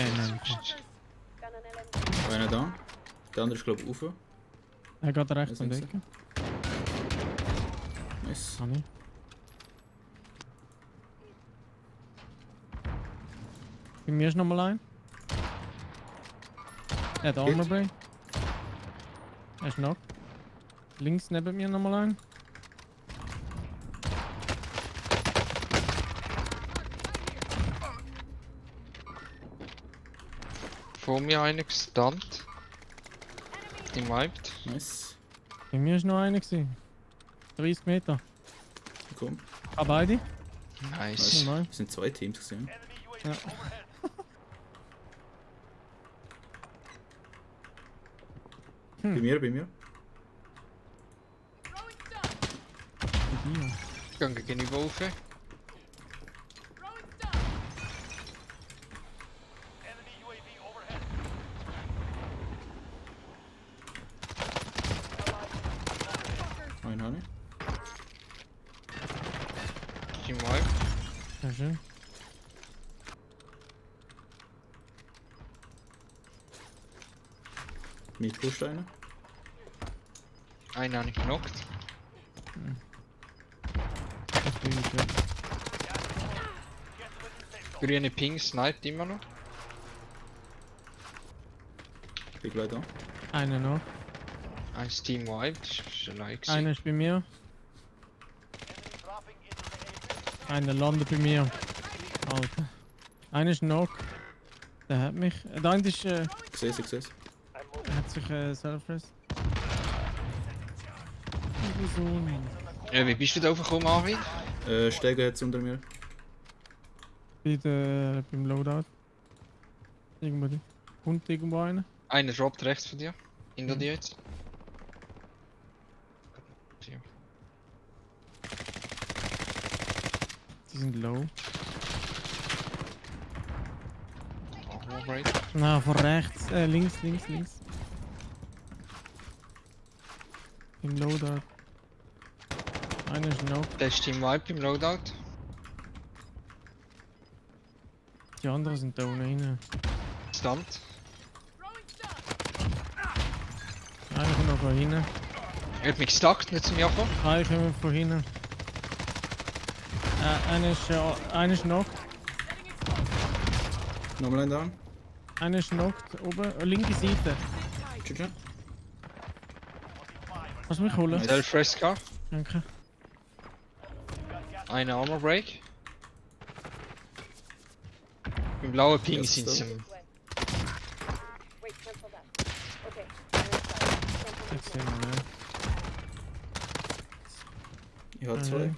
Nein. Einer da. Der andere ist glaube ich rauf. Er geht rechts an die Nice. Ecke. Nice. Kann ich. Bei mir ist noch mal ein. Er hat Armor Break. Er ist noch. Links neben mir noch mal ein. Vor mir einer gestunt. Die wiped. Nice. Bei mir ist noch einer gewesen. 30 Meter. Komm. Ah, beide? Nice. Normal. Es sind zwei Teams gesehen. Ja. Bei mir, bei mir. Bei dir. Ich gehe gegen Wolfe. Einen habe ich. Die wiped. Sehr schön. Mit pusht einer. Einen habe ich genockt. Das bin ich weg. Grüne Ping sniped immer noch. Bin gleich da. Einer noch. Ein Team wiped. Das ist allein gewesen. Einer ist bei mir. Einer landet bei mir. Alter. Einer ist knock. Der hat mich. Der eine ist. Ich sehe es, ich sehe es. Hat sich self-rest. Wieso nicht? Wie bist du da aufgekommen, Marvin? Steiger jetzt unter mir. Beim Loadout. Irgendwo die. Und irgendwo einer. Einer droppt rechts von dir. Hinter dir jetzt. Die sind low. Armor break. Na, von rechts. Links. Im Loadout. Einer ist knock. Der ist Team wipe im Loadout. Die anderen sind da unten rein. Stunt. Einer kommt noch von hinten. Er hat mich gestuckt, nicht zu mir gekommen. Einer kommt von hinten. Einer ist knock. Nochmal einen down. Einer ist knockt. Oben. Linke Seite. Tschüss. Kannst du mich holen? Nice. Self-rest car. Danke. Eine Armor break. Im blauen Ping Ja, sind so. sie. Jetzt sehen wir, ne? Ich habe zwei.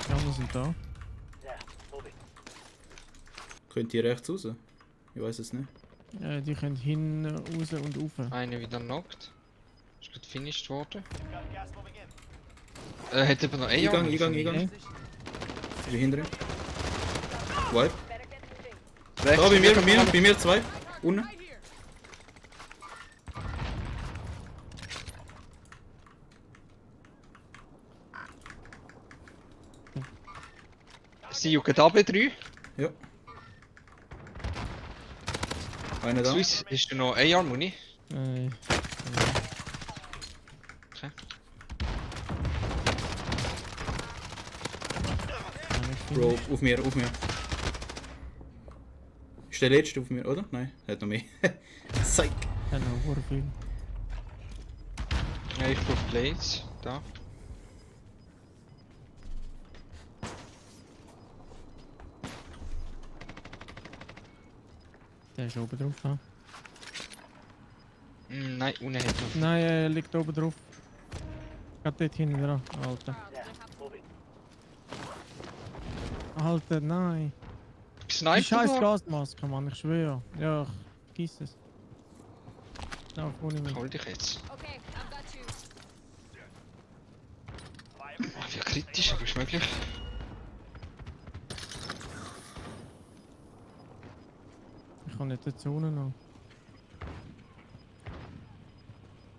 Die anderen sind da. Könnt ihr rechts raus? Ich weiß es nicht. Die können hin, raus und rauf. Einer wieder knockt. Ist gerade finished worden. Hat aber noch AR. Eingang. Okay. Ich bin hinter ihm. Wipe. Rechts, Da, bei mir zwei. Unten. Sie jucken AB3. Ja. Einer da. Swiss, ist da noch AR-Muni? Äh, Okay. Bro, auf mir. Ist der letzte auf mir, oder? Nein, er hat noch mehr. Psych. Ja, noch hure viel. Ja, ich brauche Blades. Da. Der ist oben drauf. Ja. Nein, unten hat noch. Nein, er liegt oben drauf. Geht dort hinten dran. Alter. Alter, nein. Die Gesniped scheiß oder? Gasmaske, Mann, ich schwöre. Ja, ich gieß es. Lauf ohne mich. Hol dich jetzt. Okay, I've got you. Wie kritisch, aber ist möglich. Ich kann nicht dazu noch.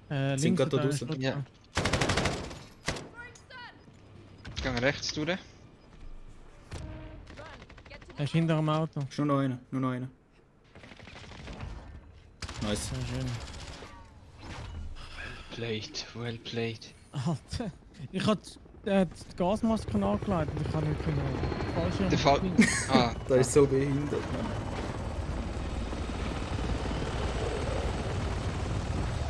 Sind Links gerade da hat einer draussen. Schutz Ja. an. Ich gehe rechts durch. Er ist hinter dem Auto. Ist nur noch einer. Nice. Sehr schön. Played, well played. Alter, ich hab die Gasmaske angelegt und ich kann nicht genau. Falsch Der Fall. Ah, Das ist so behindert, Mann.